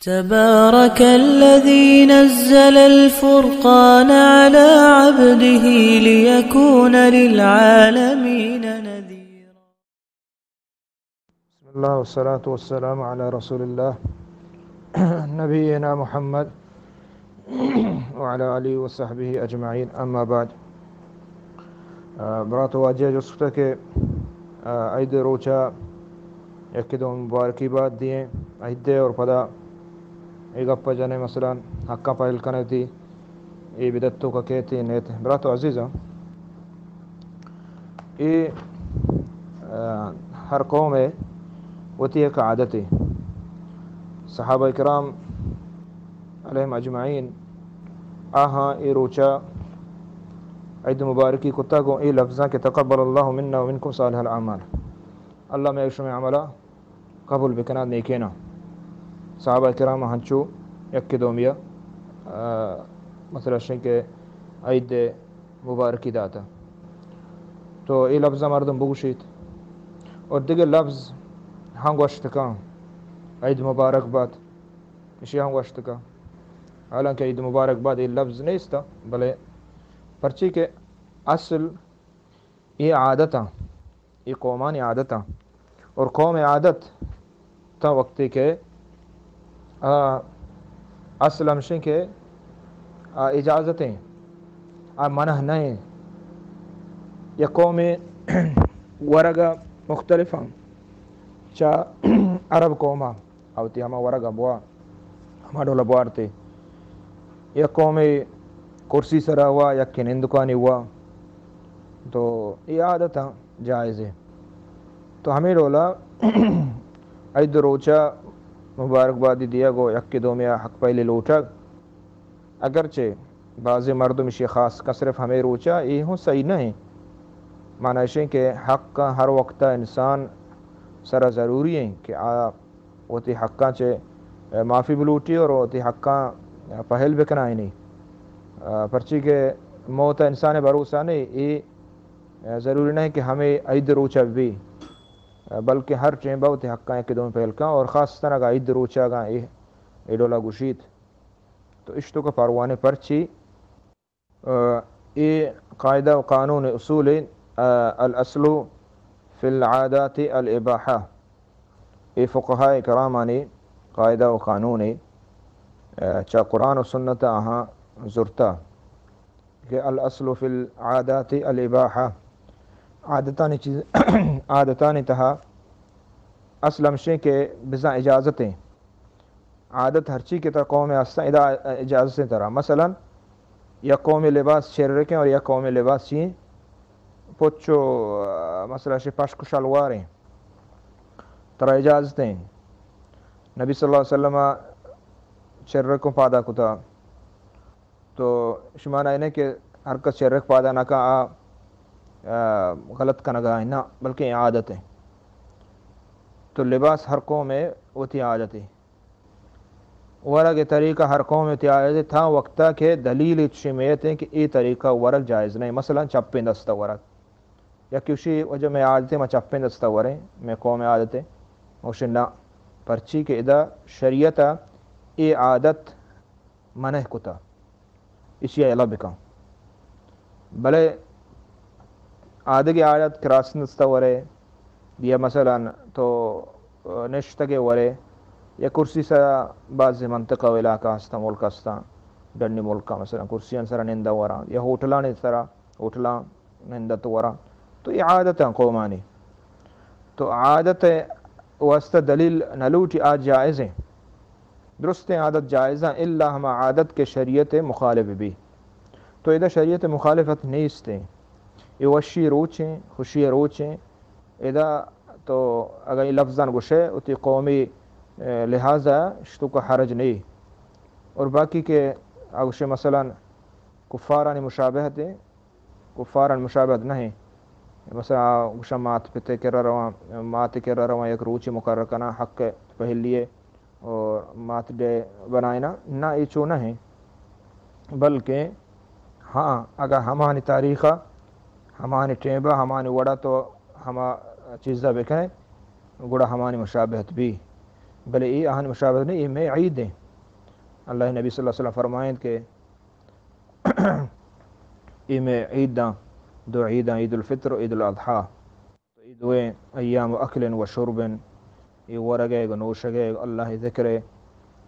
تبارك الذي نزل الفرقان على عبده ليكون للعالمين نذيرا. بسم الله والصلاة والسلام على رسول الله نبينا محمد وعلى آله وصحبه أجمعين، أما بعد. آ، برات واجہ جست کتا کہ، آ، عید روچا یکے دو مبارکی بات دیئے عید دے اور پدا اے گپ جنے مثلاً حقاں پہل کنے تھی، اے بدعت تو کا کہتے نیت۔ برات عزیزاں، اے، آ، ہر قوم ہے وتی ایک عادت ہے۔ صحابہ کرام علیہم اجمعین آہاں اے روچا عید مبارکی کتا گوں اے لفظاں کہ تقبل اللہ منا و منکم صالح الاعمال، اللہ مئے شمئے عملا قبول بکنات نیکینا۔ صحابہ کرام ہنچو یک دومیا، آ، مثلاً شنکہ عید مبارکی داتا۔ تو اے لفظ مردم بگوشیت۔ اور دیگہ لفظ ہم گوشت کن، عید مبارک بات، اشی ہم گوشت کن۔ حالانکہ عید مبارک بات اے لفظ نیستا، بلے پرچی کہ اصل اے عادتاں، اے قومانی عادتاں۔ اور قوم عادت تا وقتی کہ، آ، اصل ہمشیں کہ، آ، اجازت ہیں، آ، منع نہیں۔ یا قوم ورگ مختلف ہیں، چا عرب قوم آ وتی ہما ورگ بوا، ہما ڈول بوارتے۔ یک قومے کرسی سرا ہوا، یک نندکانی ہوا، تو اے عادت جائز ہے۔ تو ہمیں ڈولا عید روچا مبارکبادی دیا گو، یک دومیا حق پہلی لوٹگ، اگرچہ بعضی مردم اشی خاص کا صرف ہمیں روچا، اے ہوں صحیح نہیں۔ معنی اشیں کہ حق ہر وقت انسان سرا ضروری ہیں کہ آ وتی حقاں چہ، آ، معافی بلوٹی اور وتی حقاں، آ، پہل بکنائینی۔ آ، پرچی کہ موت انسان بھروسہ نہیں، اے، آ، ضروری نہیں کہ ہمیں عید روچا بھی، آ، بلکہ ہر ٹیم با وتی حقاں یک دوم پہل کن اور خاص طرح کا عید روچا گا اے، اے ڈولا گوشیت۔ تو اشتو کا پروانے پرچی آ، اے قاعدہ و قانون اصول، آ، الاصل فی العادات الاباحہ۔ اے فقہاء کرامانی قاعدہ و قانون، آ، چا قرآن و سنت آہاں زرتا کہ الاصل فی العادات الاباحہ۔ عادتانی چیز، عادتانی تہا اصل ہمشیں کہ بزاں اجازت ہیں۔ عادت ہرچی کہ ترا قوم ہستاں، ادا اجازت ہیں ترا۔ مثلاً یک قوم لباس چرکیں اور یک قوم لباس چی پچ و، آ، مثلاً شی پشک و شلوار ہیں، ترا اجازت ہیں۔ نبی صلی اللہ علیہ وسلم چرک و پادا کتا، تو شما نہ کہ ہر کس چرک پادا نہ کا آ، آ، غلط کنگا ہے، نہ، بلکہ عادت ہے۔ تو لباس ہر قوم ہے، وتی عادت ہے۔ ورگ طریقہ ہر قوم اتحاد تھا وقتا کہ دلیل چشی میت ہیں کہ اے طریقہ ورگ جائز نہیں۔ مثلاً چپیں دستا ورگ۔ یا کسی وجہ میں عادت ہے، ما چپیں دستا وریں، میں قوم عادت ہے۔ اوشن نہ، پرچی کہ ادا شریعت اے عادت منع کتا۔ اشی ء یلہ بکن۔ بلے آدگہ عادت کہ راستیں دستا ورے، یا مثلاً تو نشتگے ورے، یا کرسی سرا، بعض منطقہ و علاقہ ہستاں، ملک ہستاں، ڈنی ملکاں مثلاً کرسیاں سرا نندا وراں، یا ہوٹلانی سرا، ہوٹلاں نندت وراں، تو اے عادت ہیں قومانی۔ تو عادت واسطہ دلیل نہ لوٹی، آ جائز ہیں۔ درستیں عادت جائز ہیں، الا ہما عادت کہ شریعت مخالف بھی۔ تو ادا شریعت مخالفت نیست ہیں۔ اے وشی روچیں، خوشی روچیں۔ ادا تو اگر اے لفظاں گوشے، وتی قومی، اے، لحاظا اشتو کا حرج نہیں۔ اور باقی کہ آ گوشے مثلاً کفارانی مشابہت ہیں، کفاران مشابہت نہ ہیں۔ مثلاً گوشاں مات پتے کرا رواں، مات کرا رواں یک روچے مقرر کناں، حق پہلیے اور مات ڈے بنائنا، نہ اے چو نہ ہیں۔ بلکہ ہاں، اگاں ہمانی تاریخا، ہمانی ٹیمبا، ہمانی وڑا تو ہما چیزا بکنے، گڑا ہمانی مشابہت بھی۔ بلے اے آہانی مشابہت نہ ایں، اے مئے عید ایں۔ اللہ ءِ نبی صلی اللہ علیہ وسلم فرمائینت کہ اے مئے عیداں، دو عیداں، عید الفطر و عید الاضحی۔ تو اے دوئیں ایام اکل و شرب ایں، اے ورگ ءُ نوشگ ءُ اللہ ءِ ذکر ءِ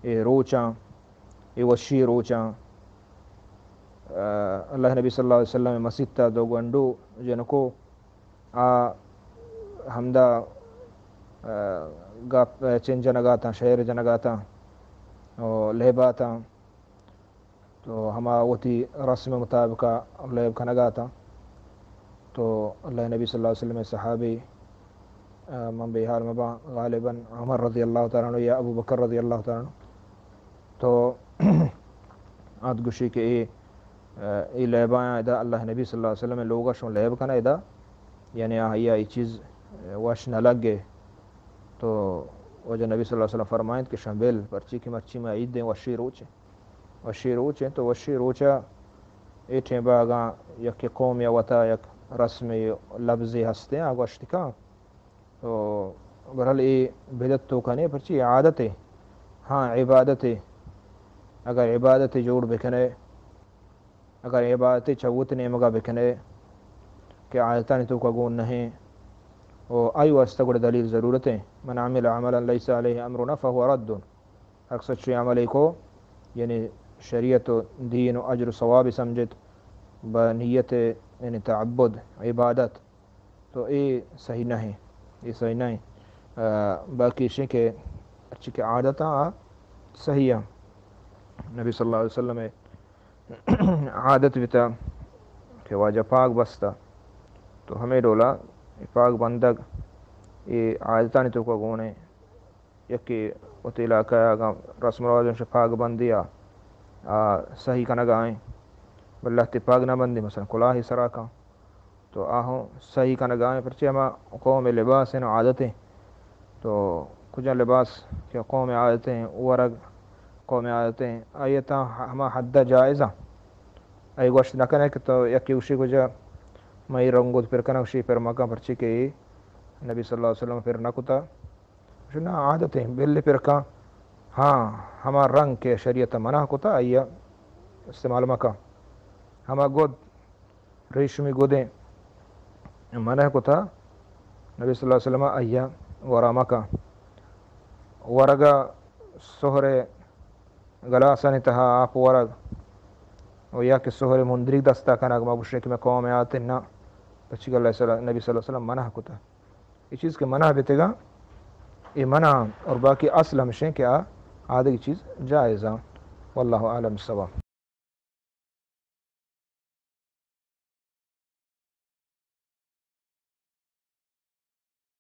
اے روچاں، اے وشی روچاں۔ آ، اللہ ءِ نبی صلی اللہ علیہ وسلم ءِ مسیت ءَ دو گونڈو جنکو آ ہمدا، آ، گپ، آ، چن جنگ ءَ اتاں، شعر جنگ ءَ اتاں، او لیب ءَ اتاں۔ تو ہما وتی رسم ءِ مطابق ءَ لیب کنگ ءَ اتاں۔ تو اللہ ءِ نبی صلی اللہ علیہ وسلم ءِ صحابی، آ، من بے حال مباں، غالباً عمر رضی اللہ تعالیٰ عنہ یا ابو بکر رضی اللہ تعالیٰ عنہ۔ تو آت گوشی کہ اے، اے لیبایاں ادا اللہ ءِ نبی صلی اللہ علیہ وسلم ءِ لوگ ءَ شما لیب کنئے ادا، یعنی آہیا اے چیز وش نہ لگے۔ تو واجہ نبی صلی اللہ علیہ وسلم فرمائینت کہ شما بل، پرچی کہ مرچی مئے عید ایں، وشی روچ ایں۔ وشی روچ ایں، تو وشی روچ ءَ اے ٹیم ءَ اگاں یک قومے ءَ وتا یک رسمے، لبزے ہست ایں، آ گوشت کن۔ تو بہرحال اے بدعت توک ءَ نہ ایں، پرچی عادتے، ہاں، عبادتے۔ اگر عبادتے جوڑ بکنئے، اگر عبادتے چہ وت نیمگ ءَ بکنئے کہ عادتانی توک ءَ گون نہ ایں، و آئی واسطہ گڑا دلیل ضرورت ایں۔ من عمل عملا لیس علیہ امرنا فهو رد۔ ہر کس چوشیں عملے کو، یعنی شریعت و دین و اجر و ثواب سمجھت، بہ نیت، یعنی تعبد، عبادت، تو اے صحیح نہ ایں، اے صحیح نہ ایں۔ آ، باقی ایش ایں کہ ہرچی کہ عادت آ صحیح آ، نبی صلی اللہ علیہ وسلم ءِ عادت بیتا کہ واجہ پاگ بستا، تو ہمے ڈولا اے پاگ بندگ اے عادتانی توک ءَ گون ایں۔ یکے وتی علاقہ ءَ اگاں رسم و رواج ایں، پاگ بندی ءَ آ صحیح کنگ ءَ ایں، بلے لہتے پاگ نہ بندی، مثلاً کلاہے سرا کن، تو آ ہوں صحیح کنگ ءَ ایں، پرچے ہما قوم ءِ لباس ایں و عادت ایں۔ تو کجا لباس کہ قوم ءِ عادت ایں، ورگ قوم ءِ عادت ایں، آئی ءَ تاں ہما حد ءَ جائز ایں۔ آئی گوشت نہ کنئے کہ تو یکے گوشی کجا من اے رنگ ءَ پر کناں، گوشی پر مکن، پرچے کہ اے نبی صلی اللہ علیہ وسلم ءَ پر نہ کتا۔ گوشی نا، عادت ایں، بلے پر کن۔ ہاں، ہما رنگ کہ شریعت ءَ منع کتا، آئی ءَ استعمال مکن۔ ہما گد، ریشمی گدیں منع کتا نبی صلی اللہ علیہ وسلم ءَ، آئی ءَ گورا مکن۔ ورگ ءَ سہر ءِ گلاسانی تہا آپ ورگ، و یا کہ سہر ءِ مندریگ دست ءَ کنگ، ما گوشیں کہ مئے قوم ءِ عادت ایں، نہ، پرچی کہ اللہ صلی، نبی صلی اللہ علیہ وسلم منع کتا۔ اے چیز کہ منع بیتگاں، اے منع اور باقی اصل ہمیش ایں کہ آ آدگہ چیز جائز ایں۔ واللہ اعلم بالصواب۔